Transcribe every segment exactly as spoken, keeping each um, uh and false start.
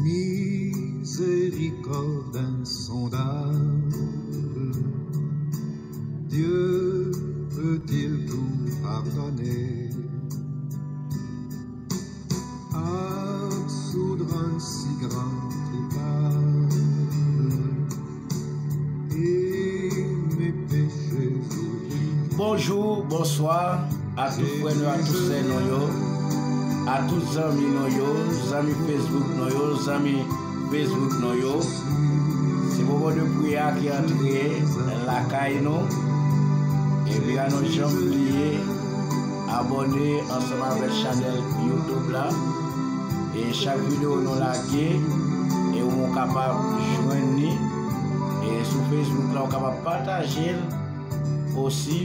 Miséricorde insondable, Dieu peut-il tout pardonner? Absoudre un si grand coupable et mes péchés oublier. Bonjou, bonswa a tout frè nou, a tout sè nou yo, a tout zanmi nou yo, zanmi Facebook nou yo, zanmi Facebook nou yo. Se moman de priyè a ki antre lakay nou. Epi a nou janm bliye abòne ansanm avèk chanèl YouTube la. E chak videyo nou lage, e ou kapab jwenn li. E sou Facebook la, ou kapab pataje l osi.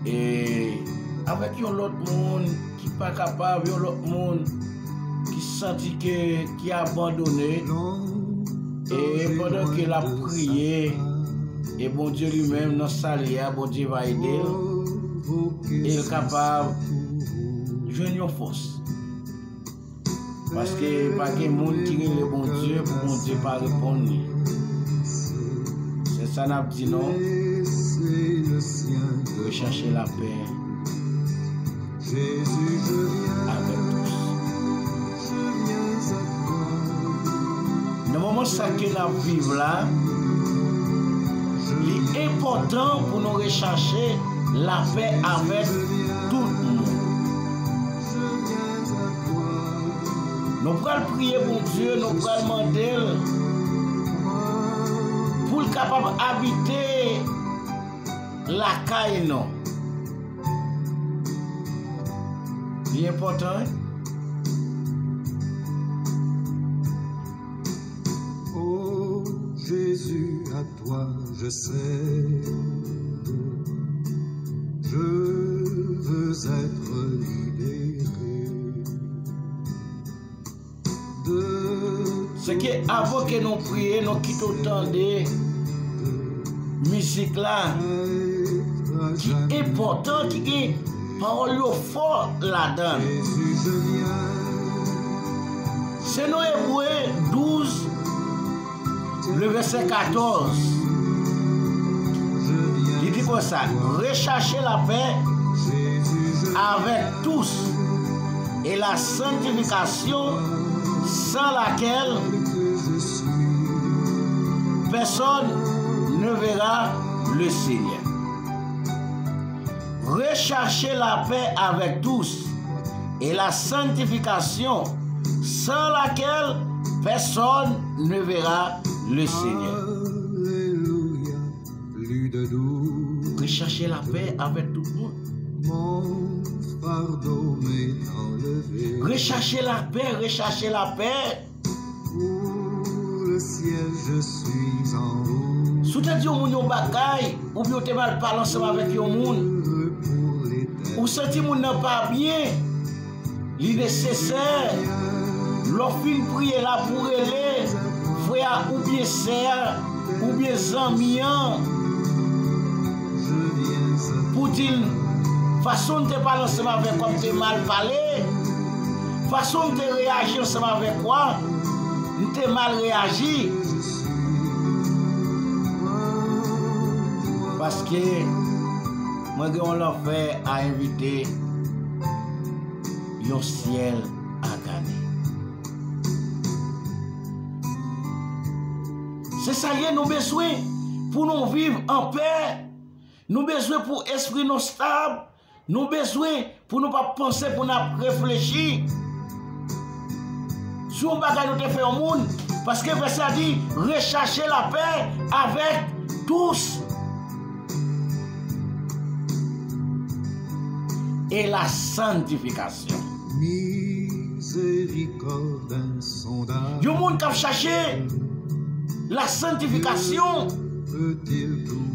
E avèk yon lòt moun ki pa kapab, yon lòt moun ki santi ke, ki abandone. E pandan ke l ap priye, e Bondye li menm nan sa l ye a, Bondye va ede l. E l kapab jwenn yon fòs. Paske pa gen moun ki rele Bondye pou Bondye pa reponn li. Se sa n ap di nou. Rechache lapè avèk tous. Nan moman sa ke n ap viv la, li enpòtan pou nou rechache lapè avèk tout moun. Nou pral priye Bondye, nou pral mande l pou l kapab abite lakay nou. Li enpòtan, wi. Oh Jésus, à toi je cède, je veux être libéré. Se ke avan ke nou priye, nou kite w tande mizik la ki enpòtan, ki gen pawòl yo fò ladan l. Se nan Ebre douz, le vèsè katòz. Li di konsa, rechache lapè avèk tous et la sanctification sans laquelle personne ne verra le Seigneur. Recherchez la paix avec tous et la sanctification sans laquelle personne ne verra le Seigneur. Recherchez la paix avec tout le monde. Recherchez la paix, recherchez la paix. Si w te di yon moun yon bagay, oubyen w te mal pale ansanm avèk yon moun, ou santi moun nan pa byen, li nesesè, lè w fin priye la pou w rele frè a oubyen sè a, oubyen zanmi an, pou di l fason n te pale ansanm avèk w, m te mal pale, fason n te reyaji ansanm avèk w, m te mal reyaji. Paske mwen gen yon lanfè a envite, yon syèl a gade. Se sa ye, nou bezwen pou nou viv anpè. Nou bezwen pou espri nou stab. Nou bezwen pou nou pa panse, pou n ap reflechi sou yon bagay nou te fè yon moun. Paske vèsè a di, recherchez la paix avec tous et la sanctification. Yon moun k ap chache la santifikasyon,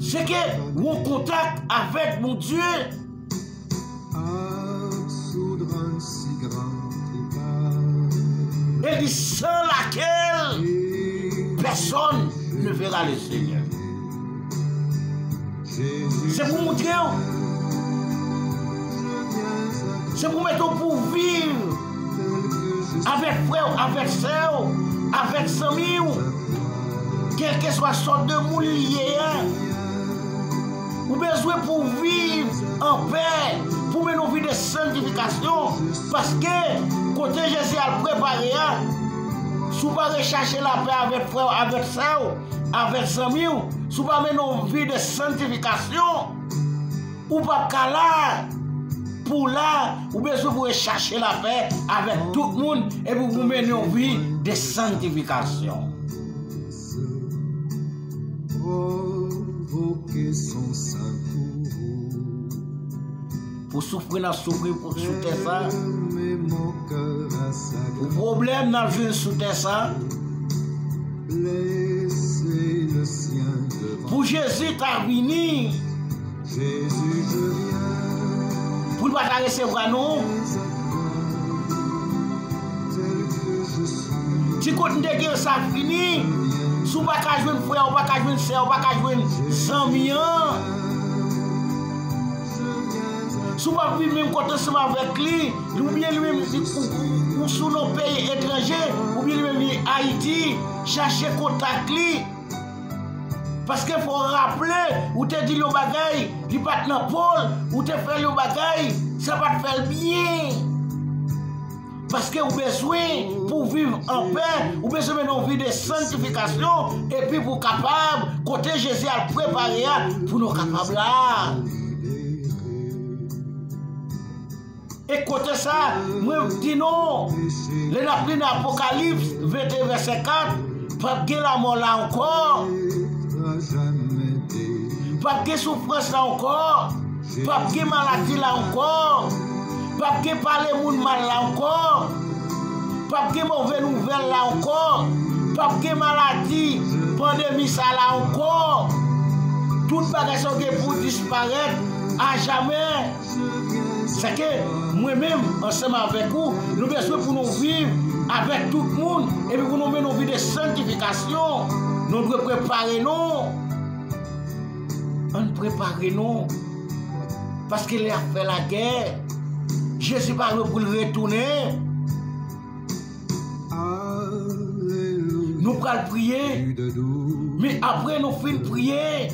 se ke yon kontak avèk Bondye. Et il dit, sans laquelle personne ne verra le Seigneur. Se pou montre w. Se pou mete w pou viv avèk frè w, avèk sè w, avèk zanmi w, kèlkeswa sòt de moun li ye a. Ou bezwen pou w viv anpè, pou w mennen yon vi de santifikasyon, paske kote Jezi al prepare a, si w pa rechache lapè avèk frè w, avèk sè w, avèk zanmi w, si w pa mennen yon vi de santifikasyon, ou p ap ka la. Pou w la, ou bezwen pou w rechache lapè avèk tout moun, epi pou w mennen yon vi de santifikasyon. Pou soufri n ap soufri pou, sou tè sa, pou pwoblèm n ap jwenn sou tè sa, pou Jezi ta vini, pou l pa ta resevwa nou. Ti kote n te gen sa fini. Si w pa ka jwenn frè, w pa ka jwenn sè, w pa ka jwenn zanmi an. Si w pa viv menm kote ansanm avèk li, oubyen li menm li, ou, ou, ou sou non peyi etranje, oubyen li menm li Ayiti, chache kontak li. Paske fò w raple, ou te di l yon bagay, li pa t nan po l, ou te fè l yon bagay, sa pa t fè l byen. Paske ou bezwen pou w viv anpè, ou bezwen mennen yon vi de santifikasyon, epi pou w kapab, kote Jezi al prepare a, pou nou kapab la. E kote sa, mwen di nou, lè n ap li nan Apokalips venteyen vèsè kat, p ap gen lanmò la ankò. P ap gen soufrans la ankò. P ap gen maladi la ankò. P ap gen pale moun mal la ankò. P ap gen move nouvèl la ankò. P ap gen maladi, pandemi sa la ankò. Tout bagay sa yo gen pou disparèt ajamè. Sèke mwen menm, ansanm avèk ou, nou bezwen pou nou viv avèk tout moun, epi pou nou mennen yon vi de santifikasyon. Nou dwe prepare nou. Ann prepare nou. Paske lè y ap fè lagè, Jezi pa lwen pou l retounen. Nou pral priye. Men apre nou fin priye,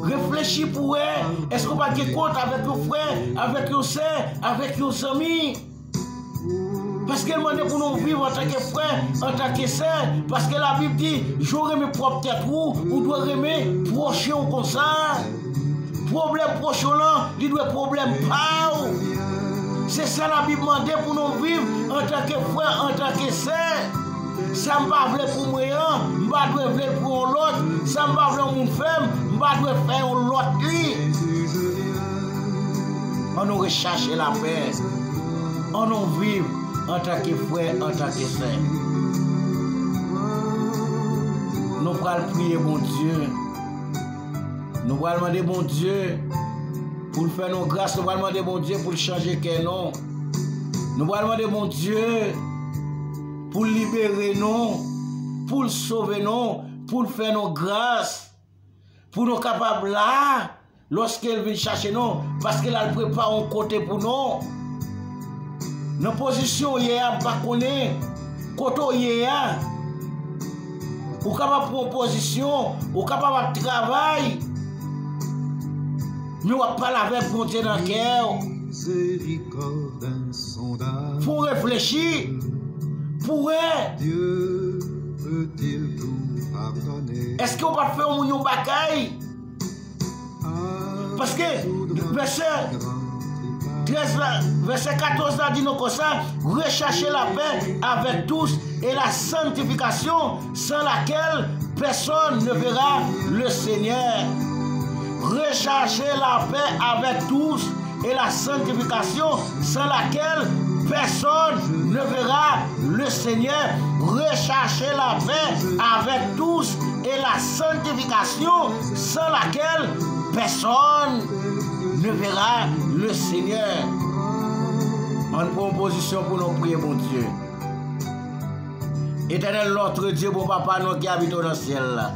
reflechi pou wè, èske w pa gen kont avèk yon frè, avèk yon sè, avèk yon zanmi? Paske l mande pou nou viv antanke frè, antanke sè. Paske Labib di, jan w renmen pwòp tèt ou, ou dwe renmen pwochen w konsa. Pwoblèm pwochen w lan, li dwe pwoblèm pa w. Se sa Labib mande pou nou viv antanke frè, antanke sè. Sa m pa vle pou mwen an, m pa dwe vle l pou yon lòt. Sa m pa vle yon moun fè m, m pa dwe fè yon lòt li. Ann nou rechache lapè. Ann nou viv antanke frè, antanke sè. Nou pral priye Bondye. Nou pral mande Bondye pou l fè nou gras. Nou pral mande Bondye pou l chanje kè nou. Nou pral mande Bondye pou l libere nou, pou l sove nou, pou l fè nou gras, pou nou kapab la lòske l vin chache nou, paske l al prepare yon kote pou nou. Nan pozisyon w ye a, m pa konnen kote w ye a. Ou kapab pran yon pozisyon, ou kapab ap travay, men w ap pale avèk Bondye nan kè w. Fò w reflechi pou w wè. Èske w pa t fè yon moun yon bagay? Paske vèsè trèz la, vèsè katòz la di nou konsa, recherchez la paix avec tous et la sanctification, sans laquelle personne ne verra le Seigneur. Recherchez la paix avec tous et la sanctification, sans laquelle personne ne verra le Seigneur. Recherchez la paix avec tous et la sanctification, sans laquelle personne ne verra le Seigneur. Ann pran yon pozisyon pou nou priye Bondye. Éternel, notre Dieu, bon papa nou ki abite nan syèl la.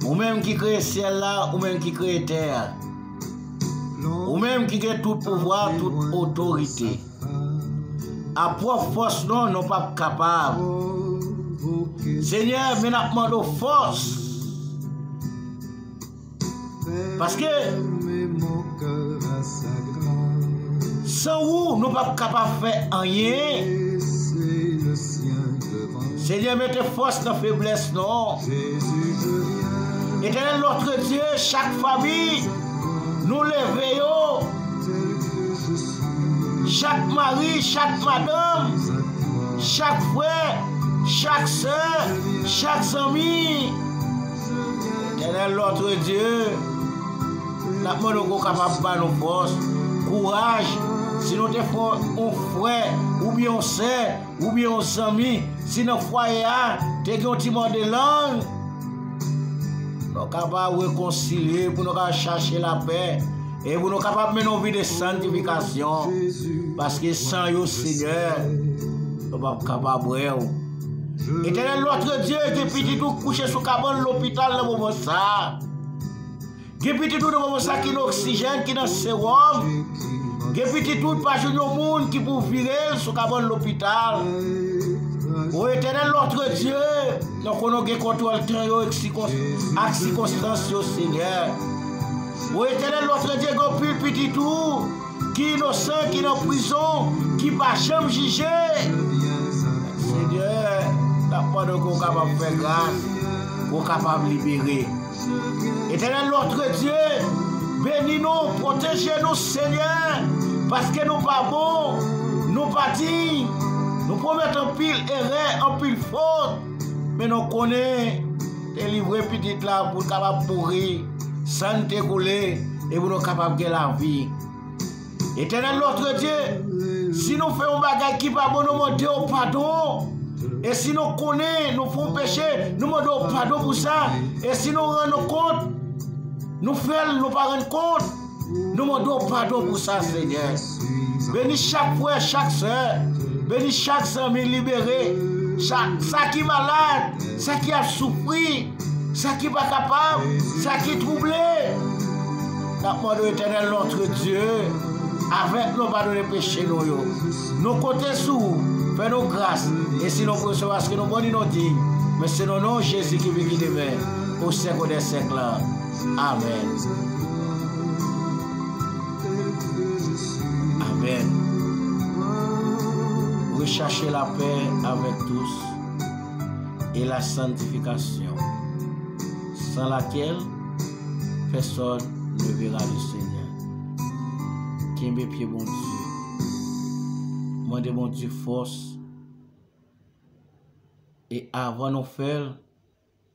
Ou menm ki kreye syèl la, ou menm ki kreye tè a. Ou menm ki gen tout pouvwa, tout otorite. A pwòp fòs nou, nou p ap kapab. Senyè, men n ap mande w fòs. Paske san ou, nou p ap kapab fè anyen. Senyè, mete fòs nan feblès nou. Etènèl Nòtre Dye, chak fanmi nou leve yo, chak mari, chak madanm, chak frè, chak sè, chak zanmi. Etènèl Nòtre Dye, n ap mande w pou w kapab ba nou fòs, kouraj. Si nou te fè yon frè oubyen yon sè, oubyen yon zanmi, si nan fwaye a te gen yon ti mòde lang, nou kapab rekonsilye, pou nou kapab chache lapè, e pou nou kapab mennen yon vi de santifikasyon. Paske san yo, Senyè, nou p ap kapab bwè w. Etènèl Nòtre Dye, gen pitit ou kouche sou kabann lopital nan moman sa a. Gen pitit ou nan moman sa ki nan oksijèn, ki nan sewòm. Gen pitit ou pa jwenn yon moun ki pou vire l sou kabann lopital. O Etènèl Nòtre Dye, nou konnen w gen kontwòl tan yo ak sikons-, ak sikonstans yo, Senyè. O Etènèl Nòtre Dye, gen anpil pitit ou ki inosan, ki nan prizon, ki pa janm jije. Senyè, n ap mande w ke w kapab fè gras, ke w kapab libere. Etènèl Nòtre Dye, beni nou, pwoteje nou, Senyè, paske nou pa bon, nou pa diy, nou komèt anpil erè, anpil fot, men nou konnen te livre pitit la pou l kapab mouri, san n te koule, e pou nou kapab gen lavi. Etènèl Nòtre Dye, si nou fè yon bagay ki pa bon, nou mande w padon. E si nou konnen nou fè yon peche, nou mande w padon pou sa. E si nou rann nou kont, nou fè l, nou pa rann kont, nou mande w padon pou sa, Senyè. Beni chak frè, chak sè. Beni chak zanmi libere. Chak, sa ki malad, sa ki ap soufri. Sa ki pa kapab, sa ki twouble. N ap mande w, Etènèl Nòtre Dye, avèk nou, padone peche nou yo. Nou konte sou ou, fè nou gras, e si nou presevwa, paske nou bon e nou diy. Men se nan non Jezi ki viv, ki demeure o syèk dè syèk la. Amèn. Amèn. Recherchez la paix avec tous et la sanctification, sans laquelle personne ne verra le Seigneur. Kenbe pye Bondye. Mande Bondye fòs. E avan nou fè l,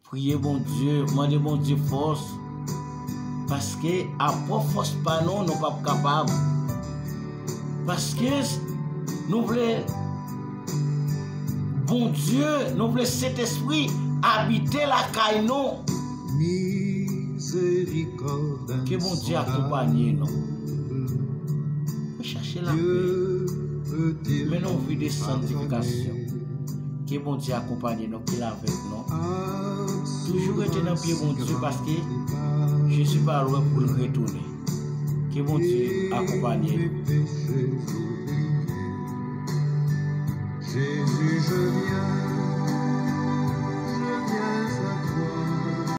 priye Bondye, mande Bondye fòs. Paske a pwòp fòs pa nou, nou p ap kapab. Paske nou vle Bondye, nou vle Sentespri abite lakay nou. Ke Bondye akonpanye nou. Recherchez la paix. Mennen yon vi de sanctification. Ke Bondye akonpanye nou, ke l avèk nou. Toujou rete nan pye Bondye, paske Jezi pa lwen pou l retounen. Ke Bondye akonpanye nou.